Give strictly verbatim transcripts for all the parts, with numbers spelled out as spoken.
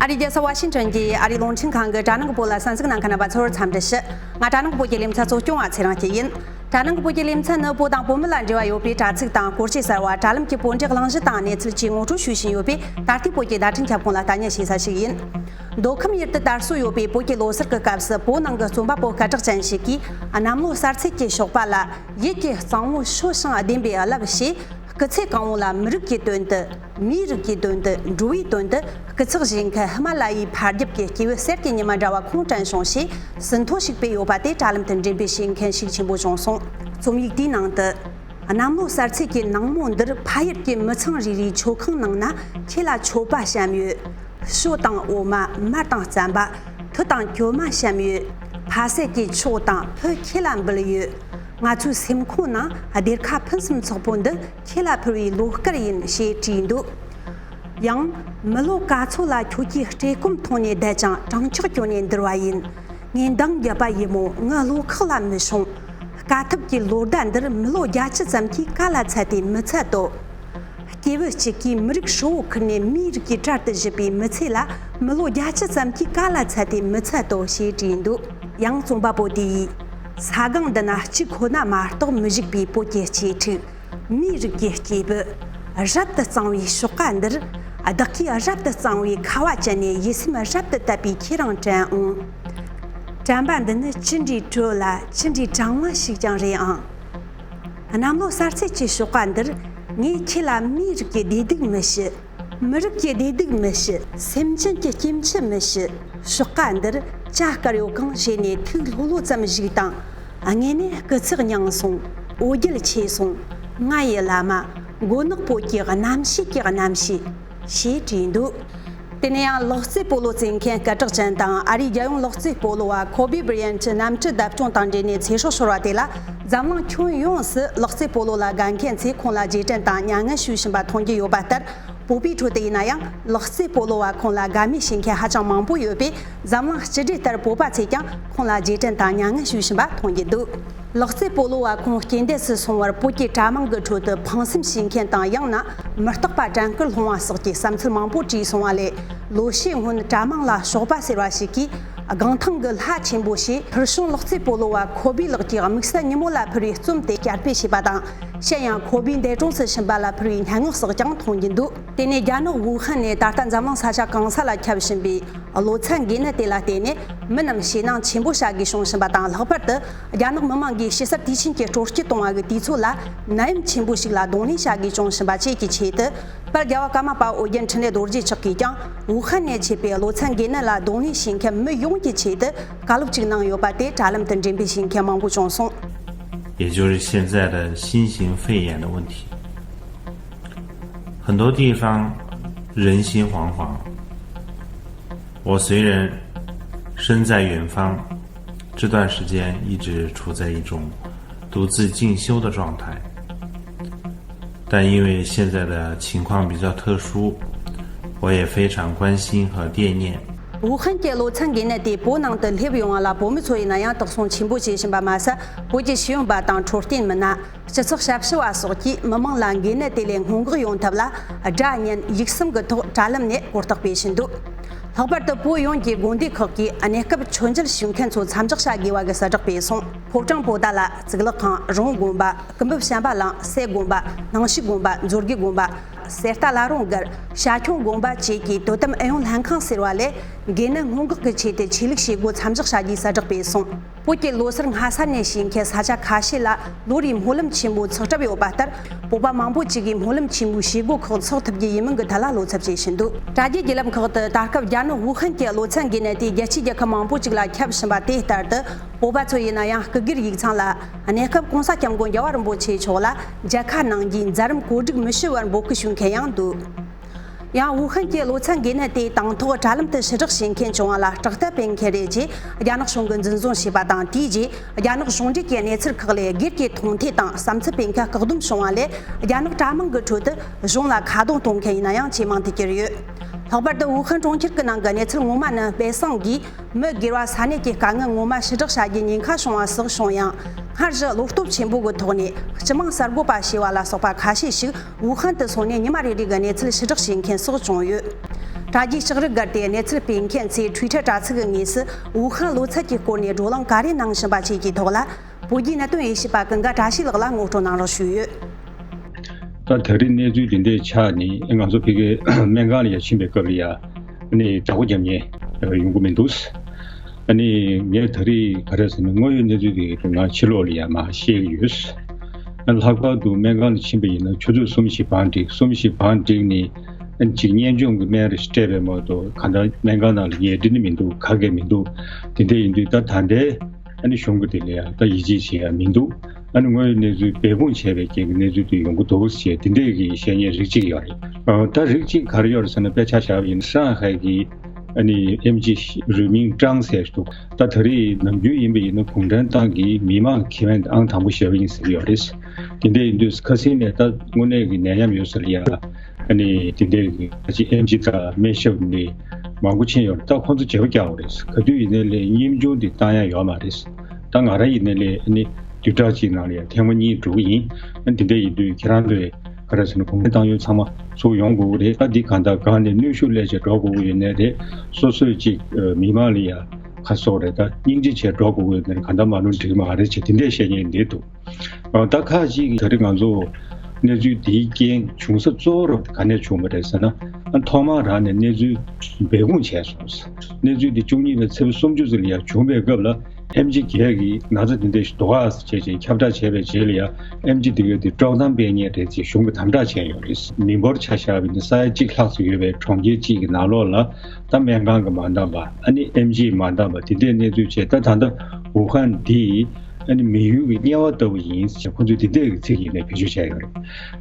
ཨ་རིའི་རྒྱལ་ས་ཝ་ཤིང་ཊོན་གྱི་ཨ་རིའི་རླུང་འཕྲིན་ཁང་གི་དྲ་ནང་གི་བོད་ལ་གསན་གཟིགས་གནང་མཁན་རྣམ་པ་ཚོར་འཚམས་འདྲི་ཞུ། ང་དྲ་ནང་གི་བོད་ཀྱི་ལེ་ཚན་གཙོ་སྐྱོང་བ་ཚེ་རིང་སྐྱིད་ཡིན། དྲ་ནང་གི་བོད་ཀྱི་ལེ་ཚན་ནི་བོད་དང་བོད་མི་ལ་འབྲེལ་བ་ཡོད་པའི་དྲ་ཚིགས་དང་སྐོར་བཤད་གསར་བ། དྲ་ལམ་གྱི་བོད་འབྲེལ་གླེང་གཞི་དང་གནས་ཚུལ་བཅས་ངོ་སྤྲོད་ཞུ་བཞིན་ཡོད་པའི་ད་ལྟའི་བོད་ཀྱི་བརྡ་འཕྲིན་ཁྱབ་ཁོངས་ལ་ལྟ་ཉན་བྱེད་ས་ཞིག་ཡིན། མདོ་ཁམས་ཡུལ་དུ་དར་སྲོལ་ཡོད་པའི་བོད་ཀྱི་ལོ་གསར་གྱི་སྐབས་སུ་བོད་ནང་གི་རྩོམ་པ་པོ་སྐད་གྲགས་ཅན་ཞིག་གིས་གནམ་ལོ་གསར་ཚེས་ཀྱི་ཞོགས་པ་ལ་ཡིད་ཀྱི་གཙང་བོ་ཤོད་ཞིང་བདེན་པའི་རླབས་ཞེས། སྐུ་ཚེ་གང་བོ་ལ་མི་རིགས་ཀྱི་དོན་དུ། མིའི་རིགས་ཀྱི་དོན་དུ། འགྲོ་བའི་དོན་དུ་སྐུ་ཚེགས་བཞེས་མཁན་ཧི་མ་ལ་ཡའི་ཕ་རྒྱལ་གྱི་སྐྱེས་བུ་གསེར་གྱི་ཉི་མ་འདྲ་བ་ཁོང་དྲན་བྱུང་ཞེས་ཟིན་ཐོ་ཞིག་སྤེལ་ཡོད་པ་དེ་དྲ་ལམ་དུ་འགྲེམས་སྤེལ་བྱེད་མཁན་ཤུགས་ཆེན་པོ་བྱུང་སོང་། རྩོམ་ཡིག་དེའི་ནང་དུ། གནམ་ལོ་གསར་ཚེས་ཀྱི་ནངས་མོ་འདིར་ཕ་ཡུལ་གྱི་མི་ཚང་རེ་རེའི་མཆོད་ཁང་ནང་ན་ཁྱེད་ལ་མཆོད་པ་བཤམས་ཡོད། ཞོ་དང་འོ་མ། མར་དང་རྩམ་པ། ཐུད་དང་གྱོ་མ་བཤམས་ཡོད། ཕ་ཟད་ཀྱི་མཆོག་དང་ཕུད་ཁྱེད་ལ་འབུལ་ཡོད། ང་ཚོའི་སེམས་ཁོང་ནང་སྡེར་ཁ་ཕུན་སུམ་ཚོགས་པོ་འདི་ཁྱེད་ལ་ཕུལ་བའི་ལོ་སྐལ་ཡིན་ཞེས་བྲིས་འདུག། ཡང་། མི་ལོ་ག་ཚོད་ལ་ཁྱོད་ཀྱིས་བཀྲེས་སྐོམ་མཐོང་ནས་བསྡད་ཀྱང་དྲང་ཆག་གྱོན་ནས་འདུར་བ་ཡིན། ངས་འདང་བརྒྱབ་པ་ཡིན་མོད་ངའི་བློ་ཁོག་ལ་མི་ཤོང་། དཀའ་ཐུབ་ཀྱི་ལོ་ཟླ་འདིར་མི་ལོ་བརྒྱད་ཅུ་ཙམ་གྱིས་ག་ལ་ཚད་དེ་མི་ཚད་དོ། སྐྱེས་བུ་གཅིག་གིས་མི་རིགས་ཧྲིལ་བོ་ཁུར་ནས་མིའི་རིགས་ཀྱི་གྲལ་དུ་བཞུད་པའི་མི་ཚེ་ལ་མི་ལོ་བརྒྱད་ཅུ་ཙམ་གྱིས་ག་ལ་ཚད་དེ་མི་ཚད་དོ་ཞེས་བྲིས་འདུག། ཡང་རྩོམ་པ་པོ་དེ་ཡིས། ས་སྒང་འདི་ན་གཅིག་ཁོ་ན་མ་གཏོགས་མི་བཞུགས་པའི་བོད་ཀྱི་གཅེས་ཕྲུག། མིའི་རིགས་ཀྱི་སྐྱེས་བུ། རབ་ཏུ་གཙང་བའི་ཞོགས་ཀ་འདིར། བདག་གིས་རབ་ཏུ་གཙང་བའི་ཁ་བ་བཅད་ནས་ཡིད་སེམས་རབ་ཏུ་དད་པའི་ཁྱེད་རང་དྲན་འོང་། དྲན་པ་འདི་ནི་ཅི་འདྲའི་དྲོད་ལ་ཅི་འདྲའི་གྲང་བ་ཞིག་ཀྱང་རེད་ཨང་། གནམ་ལོ་གསར་ཚེས་ཀྱི་ཞོགས་པ་འདིར། ངས་ཁྱེད་ལ་མིའི་རིགས་ཀྱི་བདེ་སྡུག་མི་ཞུ། མི་རིགས་ཀྱི་བདེ་སྡུག་མི་ཞུ། སེམས་ཅན་གྱི་སྐྱེ་འཆི་མི་ཞུ། ཞོགས་ཀ་འདིར་ཇ་དཀར་ཡོད་གང་བྱས་ནས་ཐུགས་ལྷོད་ལྷོད་ཙམ་བཞུགས་དང་། དངོས་གནས་སྐུ་ཚེགས་མྱངས་སོང་། འོ་བརྒྱལ་ཆེ་སོང་། ང་ཡི་བླ་མ། མགོ་ནག་བོད་ཀྱི་རྣམ་ཤེས་ཀྱི་རྣམ་ཤེས། ཞེས་བྲིས་འདུག། དེ་ནས་ཡང་ལག་རྩེད་སྤོ་ལོ་རྩེད་མཁན་སྐད་གྲགས་ཅན་དང་ཨ་རིའི་རྒྱལ་ཡོངས་ལག་རྩེད་སྤོ་ལོ་བ་ཁོ་བི་བྷི་རི་ཡན་ཊི་གནམ་གྲུ་བརྡབ་སྐྱོང་དང་འབྲེལ་ནས་ཚེ་སྲོག་ཤོར་བ་དེ་ལ་འཛམ་གླིང་ཁྱོན་ཡོངས་སུ་ལག་རྩེད་སྤོ་ལོ་ལ་དགའ་མཁན་ཚོས་ཁོང་ལ་རྗེས་དྲན་དང་མྱ་ངན་ཞུ་བཞིན་པ་མཐོང་རྒྱུ་ཡོད་པ་ལྟར། བོད་པའི་ཁྲོད་དུ་ཡིན་ན་ཡང་ལག་རྩེད་སྤོ་ལོ་བ་ཁོང་ལ་དགའ་མོས་བྱེད་མཁན་ཧ་ཅང་མང་པོ་ཡོད་པས། འཛམ་གླིང་སྤྱི་སྒྲོས་ལྟར་བོད་པ་ཚོས་ཀྱང་ཁོང་ལ་རྗེས་དྲན་དང་མྱ་ངན་ཞུ་བཞིན་པ་མཐོང་རྒྱུ་འདུག། ལག་རྩེད་སྤོ་ལོ་བ་ཁོང་རྐྱེན་འདས་སུ་སོང་བར་བོད་ཀྱི་དྲ་དམངས་ཀྱི་ཁྲོད་དུ་ཕངས་སེམས་བྱེད་མཁན་དང་ཡང་ན་མི་རྟག་པ་དྲན་སྐུལ་སློང་བ་སོགས་ཀྱི་བསམ་ཚུལ་མང་པོ་བྲིས་སོང་བ་ལས། ལོ་ཤས་སྔོན་དྲ་དམངས་ལ་ཞོགས་པ་ཟེར་བ་ཞིག་གིས་སྒང་ཐང་གི་ལྷ་ཆེན་པོ་ཞེས་ཕུལ་བྱུང་ལག་རྩེད་སྤོ་ལོ་བ་ཁོ་བིའི་ལགས་ཀྱི་དམིགས་བསལ་ཉིན་མོ་ལ་ཕུལ་བའི་རྩོམ་དེ་བསྐྱར་སྤེལ་བྱས་པ་དང་། གཞན་ཡང་ཁོ་བིའི་འདས་གྲོངས་སུ་ཕྱིན་པ་ལ་ཕུལ་བའི་སྙན་ངག་སོགས་ཀྱང་མཐོང་རྒྱུ་འདུག། དེ་ནས་རྒྱ་ནག་ཝུ་ཧན་ནས་ད་ལྟ་འཛམ་གླིང་ས་ཆ་གང་ས་ལ་ཁྱབ་བཞིན་པའི་ལོ་ཚད་འགོས་ནད་དེ་ལ་བརྟེན་ནས་མི་རྣམས་ཞེད་སྣང་ཆེན་པོ་བྱ་དགོས་བྱུང་བཞིན་པ་དང་། ལྷག་པར་དུ་རྒྱ་ནག་མི་དམངས་ཀྱིས་ཕྱི་གསལ་དུས་ཆེན་གྱི་སྤྲོ་སྐྱིད་གཏོང་བ་གི་དུས་ཚོད་ལ་ནད་ཡམས་ཆེན་པོ་ཞིག་ལ་གདོང་ལེན་བྱ་དགོས་བྱུང་བཞིན་པ་བཅས་ཀྱི་ཆེད་དུ། དཔལ་རྒྱལ་བ་ཀརྨ་པ་ཨོ་རྒྱན་འཕྲིན་ལས་རྡོ་རྗེ་མཆོག་གིས་ཀྱང་ཝུ་ཧན་ནས་མཆེད་པའི་ལོ་ཚད་འགོས་ནད་ལ་གདོང་ལེན་བྱེད་མཁན་མི་ཡོངས་ཀྱི་ཆེད་དུ་བཀའ་སློབ་ཅིག་གནང་ཡོད་པ་དེ་དྲ་ལམ་དུ་འགྲེམས་སྤེལ་བྱེད་མཁན་མང་པོ་བྱུང་སོང་། 也就是现在的新型肺炎的问题。很多地方人心惶惶。我虽然身在远方，这段时间一直处在一种独自进修的状态，但因为现在的情况比较特殊，我也非常关心和惦念。 ཝུ་ཧན་གྱི་ལོ་ཚད་འགོས་ནད་དེ་བོད་ནང་དུ་སླེབས་ཡོང་བ་ལ་བོད་མི་ཚོ་ཡིན་ན་ཡང་དོགས་ཟོན་ཆེན་པོ་བྱེད་བཞིན་པ་མ་ཟད། བོད་ཀྱི་ཤེས་ཡོན་པ་དང་འཕྲོད་བསྟེན་མི་སྣ། སྤྱི་ཚོགས་ཞབས་ཞུ་བ་སོགས་ཀྱིས་མི་མང་ལ་འགོས་ནད་དེ་ལས་སྔོན་འགོག་ཡོང་ཐབས་ལ་སྒྲ་སྙན་ཡིག་གསུམ་གྱི་ཐོག་དྲ་ལམ་ནས་གོ་རྟོགས་སྤེལ་བཞིན་འདུག། ལྷག་པར་དུ་བོད་ཡོངས་ཀྱི་དགོན་སྡེ་ཁག་གིས་གནས་སྐབས་མཆོད་མཇལ་ཞུ་མཁན་ཚོ་མཚམས་འཇོག་བྱ་དགོས་པ་གི་གསལ་བསྒྲགས་སྤེལ་སོང་། ཕོ་བྲང་པོ་ཏཱ་ལ། གཙུག་ལག་ཁང་། རི་བོང་དགོན་པ། སྐུ་འབུམ་བྱམས་པ་གླིང་། སྲས་དགོན་པ། སྣང་ཞིག་དགོན་པ། མཛོད་དགེ་དགོན་པ། གསེར་རྟ་བླ་རུང་སྒར། ཤ་ཁྱུང་དགོན་པ་བཅས་ཀྱི་དོ་དམ་ཨུ་ཡོན་ལྷན་ཁང་ཟེར་བ་ལས། འགོས་ནད་སྔོན་འགོག་གི་ཆེད་དུ་ཆོས་ལུགས་བྱེད་སྒོ་མཚམས་འཇོག་བྱ་རྒྱུའི་གསལ་བསྒྲགས་སྤེལ་སོང་། བོད་ཀྱི་ལོ་སར་སྔ་ས་ནས་བྱེད་མཁན་ས་ཆ་ཁ་ཤས་ལ་ལོ་རེའི་སྨོན་ལམ་ཆེན་མོ་ཚོགས་གྲབས་ཡོད་པ་ལྟར། བོད་པ་མང་པོ་ཅིག་གིས་སྨོན་ལམ་ཆེན་མོའི་བྱེད་སྒོ་ཁག་འཚོགས་ཐུབ་རྒྱུ་ཡིན་མིན་གྱི་ཐད་ལ་བློ་འཚབ་བྱེད་བཞིན་འདུག། དྲ་རྒྱའི་བརྒྱུད་ལམ་ཁག་ཏུ་ད་སྐབས་རྒྱ་ནག་ཝུ་ཧན་གྱི་ལོ་ཚད་འགོས་ནད་དེ་རྒྱལ་སྤྱིའི་རྒྱལ་ཁབ་མང་པོ་ཅིག་ལ་ཁྱབ་བཞིན་པ་དེ་ལྟར་དུ། བོད་པ་ཚོ་ཡིན་ན་ཡང་སྐུ་སྒེར་ཡིག་ཚང་ལ། གནས་སྐབས་༸གོང་ས་༸སྐྱབས་མགོན་རྒྱལ་བ་རིན་པོ་ཆེ་མཆོག་ལ་མཇལ་ཁ་གནང་རྒྱུའི་མཛད་རིམ་གོ་སྒྲིག་མི་ཞུ་བར་འབོད་སྐུལ་ཞུ་མཁན་ཡང་འདུག། ཡང་ཝུ་ཧན་གྱི་ལོ་ཚད་འགོས་ནད་དེ་དང་ཐོག་དྲ་ལམ་དུ་ཕྱི་བསྒྲགས་བྱེད་མཁན་བྱུང་བ་ལ་སྐྲག་དད་སྤེལ་མཁན་རེད་ཅེས་རྒྱ་ནག་གཞུང་གིས་འཛིན་བཟུང་བྱས་པ་དང་། དེའི་རྗེས་རྒྱ་ནག་གཞུང་འབྲེལ་གྱི་གནས་ཚུལ་ཁག་ལས་སྒེར་གྱི་མཐོང་ཐོས་དང་བསམ་ཚུལ་སྤེལ་མཁན་བཀག་སྡོམ་བྱུང་བ་ལས། རྒྱ་ནག་དྲ་དམངས་ཀྱི་ཁྲོད་དུ་གཞུང་ལ་ཁ་རྡུང་གཏོང་མཁན་ཡིན་ན་ཡང་ཇེ་མང་དུ་གྱུར་ཡོད། ལྷག་པར་དུ་ཝུ་ཧན་གྲོང་ཁྱེར་གྱི་ནང་གི་གནས་ཚུལ་ངོ་མ་ནི་པེ་སང་གིས། མི་སྒེར་བ་ས་གནས་ཀྱི་དཀའ་ངལ་ངོ་མ་ཕྱི་བསྒྲགས་བྱ་རྒྱུའི་ཉེན་ཁ་བྱུང་བ་སོགས་བྱུང་ཡང་། སྔར་བཞིན་བློ་སྟོབས་ཆེན་པོ་གི་ཐོག་ནས་སྤྱི་དམངས་གསར་འགོད་པ་ཞེས་པ་ལ་སོགས་པ་ཁ་ཤས་ཤིག་ཝུ་ཧན་དུ་སོང་ནས་ཉི་མ་རེ་རེ་གི་གནས་ཚུལ་ཕྱི་བསྒྲགས་བྱེད་མཁན་སོགས་བྱུང་ཡོད། དྲ་རྒྱའི་ལྕགས་རིགས་བརྒལ་ཏེ་གནས་ཚུལ་སྤེལ་མཁན་ཚོས་Twitter་དྲ་ཚིགས་ཀྱི་ངོས་སུ་ཝུ་ཧན་ལོ་ཚད་ཀྱི་སྐོར་ནས་བགྲོ་གླེང་ག་རེ་གནང་བཞིན་པ་བཅས་ཀྱི་ཐོག་ལ། བོད་བརྒྱུད་གནད་དོན་དབྱེ་ཞིབ་པ་ཀུན་དགའ་བཀྲ་ཤིས་ལགས་ལ་ངོ་སྤྲོད་གནང་རོགས་ཞུས་ཡོད། ད་ད་རེས་གནས་ཚུལ་འདི་འདྲའི་ཆ་ནི་ང་ཚོ་ཕ་གིའི་སྨན་ཁང་ལ་ཡར་ཕྱིན་པའི་སྐབས་ལ་ཡ་ཨ་ནི་བདག་པོ་རྒྱབ་མཁན་ཡོང་གི་མི་འདུག་ཨ་ནི་ངས་ད་རེས་ག་རེ་ཟེར་ན་དངོས་ཡོད་གནས་ཚུལ་དེ་ང་ཕྱི་ལོགས་ལ་ཡ་མར་བཤད་ཀྱི་ཡོད། ཨ་ལྷག་པར་དུ་སྨན་ཁང་ལ་ཕྱིན་པ་ཡིན་ན་ཆུ་ཚོད་གསུམ་བཞི་བང་བསྒྲིགས། གསུམ་བཞི་བང་བསྒྲིགས་ནས་ཨ་ནི་གཅིག་གཉན་ཆུང་གི་སྨན་རེ་སྤྲད་པའི་མ་གཏོགས་གང་ལྟར་སྨན་ཁང་ནང་ལ་ཉལ་ཁྲི་ནི་མི་འདུག་ག་གེ་མི་འདུག་དེ་འདྲ་ཡིན་དུས་ད་ད་ལྟའི་ཨ་ནི་གཞུང་གི་དེ་ལ་ཡང་ད་ཡིད་ཆེས་བྱེད་ཡ་མི་འདུག་ཨ་ནི་དངོས་ཡོད་གནས་ཚུལ་སྦས་སྐུང་བྱས་པའི་རྐྱེན་གྱིས་གནས་ཚུལ་དེ་ཡོང་གི་འདུག་ཞེས་དེ་འདྲས་ཀྱི་བཤད་མཁན་རིགས་གཅིག་ཡོད་རེད། ཨ་ད་རིགས་གཅིག་ག་རེ་ཡོད་རེད་ཟེར་ན་དཔེ་ཆ་བཞག་པ་ཡིན་ན་ཧྲང་ཧའེ་གི་ཨ་ནི་ཨེམ་ཆི་རུས་མིང་ཀྲང་ཟེར་འདུག་ད་ད་རེས་ནམ་རྒྱུན་ཡིན་པ་ཡིན་ན་གུང་ཁྲན་ཏང་གི་མི་མང་གི་ཁེ་ཕན་ཨང་དང་པོ་བཞེས་པ་ཡིན་ཟེར་གྱི་ཡོད་རེད། དེ་འདྲས་ཡིན་དུས་ཁ་སང་ནས་ད་དངོས་གནས་ཀྱི་ནད་ཡམས་ཡོད་ས་ལ་ཡ། ཨ་ནི་དེ་འདྲའི་གི་ཨ་ཅེ་ཨེམ་ཆི་དང་སྨན་ཞབས་ནི་མང་པོ་ཕྱིན་ཡོད་རེད། ད་ཁོང་ཚོ་བརྗེ་པོ་རྒྱག་དགོས་རེད། ག་དུས་ཡིན་ནའི་ལས་ཉིན་ཆུང་དེ་བཏང་ཡ་ཡོད་མ་རེད། ད་ང་རང་ཡིན་ནའི་ལས་ཨ་ནི་བདུན་ཕྲག་གཅིག་ནང་ལ་ཡ་ཐེངས་མ་གཉིས་འགྲོ་གི་ཡིན། ཨ་ནི་དེ་འདྲ་ཡིན་དུས་ཁྱེད་རང་ཚོས་ག་རེ་ཟེར་ན་གུང་ཁྲན་ཏང་ཡོན་ཚང་མ་ཚུར་ཡོང་དགོས་ཀྱི་རེད། ད་འདི་གང་ལྟར་སྒང་ནས་གནོན་ཤུགས་སླེབས་བྱས་འགྲོ་དགོས་ཀྱི་ཡོད་ནའི་རེད། སོ་སོས་ཅིག་མི་མང་ལ་ཡ་ཁ་གསོ་རེད། ད་སྙིང་རྗེ་བྱས་འགྲོ་དགོས་ཀྱི་ཡོད་ནའི་གང་ལྟར་མ་ལུས་འགྲིག་མ་རེད་ཅེས་དེ་འདྲས་བཤད་མཁན་འདི་འདུག་ད་ཁག་ཅིག་གིས་ད་རེས་ང་ཚོ་གནས་ཚུལ་འདིའི་རྐྱེན་བྱུང་ས་གཙོ་བོ་རུ་ག་ནས་བྱུང་བ་རེད་ཟེར་ན། ཨ་ཐོག་མར་རང་ནས་གནས་ཚུལ་སྦས་སྐུང་བྱས་སོང་། གནས་ཚུལ་འདི་བཅུ་གཉིས་པའི་ཚེས་པ་སུམ་ཅུ་ཙམ་ལ་ཡང་བྱུང་བའི་སྐབས་ལ་ཨེམ་ཆི་བརྒྱད་ཀྱིས་ན་ཚ་འདི་འདྲ་ཞིག་འདུག་ཨ་ཟེར་བྱས་བྱས་ཁྱབ་བསྒྲགས་བྱས་པའི་རྗེས་ལ་ཡང་ཨེམ་ཆི་འདི་གའི་དེ་དཀྲོག་གཏམ་སྤེལ་མཁན་རེད་ཅེས་གཞུང་གིས་དམ་དྲག་བྱས་ཡོད་རེད། མི་འབོར་ཆ་བཞག་པ་ཡིན་ན་ས་ཡ་གཅིག་ལྷག་ཙམ་ཡོད་པའི་གྲོང་ཁྱེར་གཅིག་གི་ནང་ལོགས་ལ་ད་སྨན་ཁང་གི་མ་འདང་བ་ཨ་ནི་ཨེམ་ཆི་མ་འདང་བ་དེ་འདྲའི་གནས་ཚུལ་བྱས། ད་ད་ལྟ་ཝུ་ཧན་འདི་ཨ་ནི་མི་ཡུལ་གྱི་དམྱལ་བ་ལྟ་བུ་ཡིན་ཞེས་ཁོ་ཚོས་འདི་འདྲའི་ཚིག་ཡིན་ནས་བེད་སྤྱོད་བྱས་ཡོད་རེད།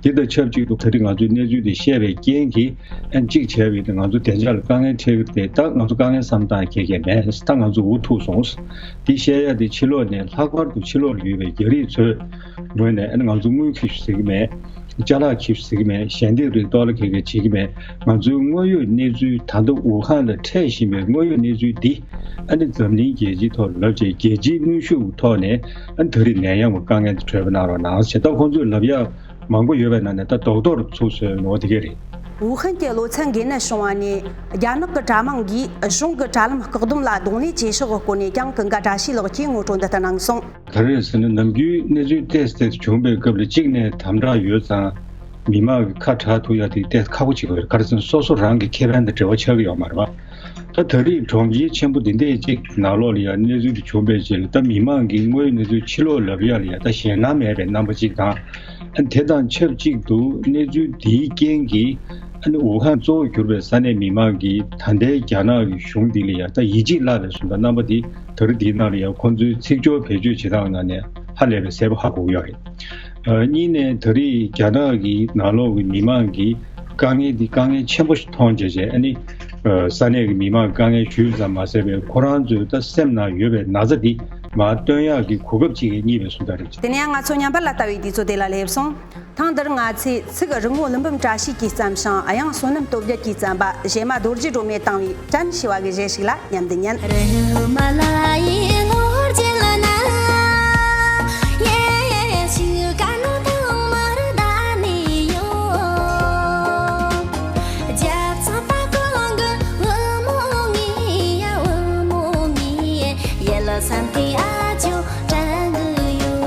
འདི་དང་ཆབས་ཅིག་ཏུ་ད་རེས་ང་ཚོས་གནས་ཚུལ་འདི་བཤད་པའི་རྐྱེན་གྱིས་ཨ་ནི་གཅིག་བྱས་པ་ཡིན་ན་ང་ཚོ་བདེ་འཇགས་ལ་དཀའ་ངལ་འཕྲད་ཀྱི་རེད། ད་ང་ཚོ་དཀའ་ངལ་བསམ་སྟངས་ཁྱད་ཁྱད་མེད། ད་ང་ཚོ་འུ་ཐུག་སོང་། འདི་བཤད་ཡ་དེ་ཕྱི་ལོགས་ནས་ལྷག་པར་དུ་ཕྱི་ལོགས་ལ་ཡོད་པའི་རྒྱ་རིགས་ཚོའི་ངོས་ནས་ཨ་ནི་ང་ཚོ་དངུལ་ཁྱེར་ཤུགས་ཟེར་གྱི་མེད། ཅ་ལག་ཁྱེར་ཟེར་གྱི་མེད། ཞལ་འདེབས་རིགས་ཏོག་ལ་ཁེ་གེ་བྱེད་ཀྱི་མེད། ང་ཚོའི་དངོས་ཡོད་གནས་ཚུལ་ད་ལྟ་ཝུ་ཧན་ལ་འཕྲད་བཞིན་པའི་དངོས་ཡོད་གནས་ཚུལ་འདི་ཨ་ནི་འཛམ་གླིང་རྒྱལ་སྤྱིའི་ཐོག་ལ་ལབ་བྱས་རྒྱལ་སྤྱིའི་གནོན་ཤུགས་ཐོག་ནས་ཨ་ནི་ད་རེས་ནད་ཡམས་ཀྱི་དཀའ་ངལ་འདི་གྲོལ་བ་གནང་རོགས་གནང་ཞེས་ད་ཁོང་ཚོས་ལབ་ཡག་མང་པོ་ཡོད་པའི་ནང་ནས་ད་རྡོག་རྡོག་རུ་ཚུགས་སོང་ནོ་དེ་གས་རེད། ཝུ་ཧན་གྱི་ལོ་ཚད་འགོས་ནད་བྱུང་བ་ནས་རྒྱ་ནག་གི་དྲ་དམངས་ཀྱིས་གཞུང་གི་དྲ་ལམ་བཀག་སྡོམ་ལ་གདོང་ལེན་བྱེད་ཕྱོགས་ཀྱི་སྐོར་ནས་ཀྱང་ཀུན་དགའ་བཀྲ་ཤིས་ལགས་ཀྱིས་ངོ་སྤྲོད་འདི་ལྟར་གནང་སོང་། ག་རེ་ཟེར་ན་ནམ་རྒྱུན་གནས་ཚུལ་ཏོག་ཙམ་བྱུང་བའི་སྐབས་ལ་གཅིག་ནས་དམ་དྲག་ཡོད་ཙང་མི་མང་གི་ཁ་གྲག་ཐུབ་ཡ་དེ་ཏོག་ཙམ་ཁག་པོ་ཅིག་རེད། ག་རེ་ཟེར་ན་སོ་སོ་རང་གི་ཁེ་ཕན་དང་འབྲེལ་བ་ཆགས་ཀྱི་ཡོད་མ་རེད་པ། ད་ད་རེས་གྲོང་ཁྱེར་ཆེན་པོ་འདི་འདྲའི་གཅིག་ནང་ལོགས་ལ་ཡ་གནས་ཚུལ་དེ་བྱུང་བའི་རྗེས་ལ་ད་མི་མང་གིས་དངོས་ཡོད་གནས་ཚུལ་ཕྱི་ལོགས་ལབ་ཡ་ལ་ཡ་ད་ཞེད་སྣང་མེད་པའི་རྣམ་པ་ཅིག་དང་། ཨ་དེ་དང་ཆབས་ཅིག་ཏུ་གནས་ཚུལ་འདིའི་རྐྱེན་གྱིས་ཨ་ནི་ཝུ་ཧན་གཙོ་བོ་གྱུར་པའི་ས་གནས་མི་མང་གིས་ད་ལྟའི་རྒྱ་ནག་གི་གཞུང་འདི་ལ་ཡང་ད་ཡིད་ཆེས་བརླག་པའི་བཟོ་ལྟ་རྣམ་པ་འདི་ད་རེས་འདིའི་ནང་ལ་ཡང་ཁོང་ཚོའི་ཚིག་སྦྱོར་བེད་སྤྱོད་བྱེད་སྟངས་ནང་ནས་ཧ་ལས་པའི་གསལ་པོ་ཧ་གོ་གི་ཡོད་རེད། ཨ་གཉིས་ནས་ད་རེས་རྒྱ་ནག་གི་ནང་ལོགས་ཀྱི་མི་མང་གིས་དཀའ་ངལ་འདི་དཀའ་ངལ་ཆེན་པོ་ཞིག་མཐོང་བྱས་བྱས་ཨ་ནི་ཨ་ས་གནས་ཀྱི་མི་མང་དཀའ་ངལ་ཞུས་ཙམ་མ་ཟད་པའི་ཁོ་རང་ཚོའི་ད་སེམས་ནང་ཡོད་པའི་ན་ཚ་འདི་མར་བཏོན་ཡག་གི་གོ་སྐབས་ཅིག་རྙེད་པའི་བཟོ་ལྟ་རེད། དེ་ནས་ང་ཚོ་ཉམས་པ་ལ་ལྟ་བའི་དུས་ཚོད་དེ་ལ་སླེབས་སོང་། ཐེངས་འདིར་ང་ཚོས་ཚིག་རིང་མོ་ཀླུ་འབུམ་བཀྲ་ཤིས་ཀྱིས་བརྩམས་ཤིང་དབྱངས་བསོད་ནམས་སྟོབས་རྒྱལ་གྱིས་བརྩམས་པ་གཞས་མ་རྡོ་རྗེ་སྒྲོལ་མས་བཏང་བའི་དྲན་ཞེས་པ་གི་གཞས་ཤིག་ལ་ཉམས་འདི་ཉན། རེ་མ་ལ་ཡི་ལོ་རྒྱུན་ན་ཡེ་ཤུ་ཀ་ནུ་ཐང་མར་ད་ནི་ཡོད། རྒྱབ་ཚང་པ་གོང་གི་བུ་མོ་ངི་ཡ་བུ་མོ་ངི་ཡེ་ལ་སམ་ཐི་ཨ་ཅོ་དྲན་གི་ཡོད།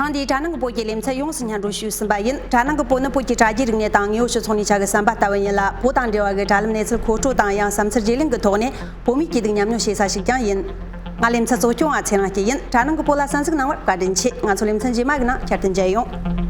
ཐེངས་འདིའི་དྲ་ནང་གི་བོད་ཀྱི་ལེ་ཚན་ཡོངས་སུ་སྙན་སྒྲོན་ཞུས་ཟིན་པ་ཡིན། དྲ་ནང་གི་བོད་ནི་བོད་ཀྱི་དྲ་རྒྱའི་རིག་གནས་དང་དངོས་ཡོད་སྤྱི་ཚོགས་ནས་ཆ་གི་བསམ་པ་ལྟ་བུ་ཡིན་ལ། བོད་དང་འབྲེལ་བ་གི་དྲ་ལམ་གནས་ཚུལ་མཁོ་སྤྲོད་དང་ཡང་བསམ་ཚུལ་བརྗེ་ལེན་གྱི་ཐོག་ནས་བོད་མིའི་སྐྱིད་སྡུག་མཉམ་མྱོང་བྱེད་ས་ཞིག་ཀྱང་ཡིན། ང་ལེ་ཚན་གཙོ་སྐྱོང་བ་ཚེ་རིང་སྐྱིད་ཡིན། དྲ་ནང་གི་བོད་ལ་གསན་གཟིགས་གནང་བར་བཀའ་དྲིན་ཆེ། ང་ཚོ་ལེ་ཚན་རྗེས་མ་གི་ནང་བསྐྱར་དུ་མཇལ་ཡོང་།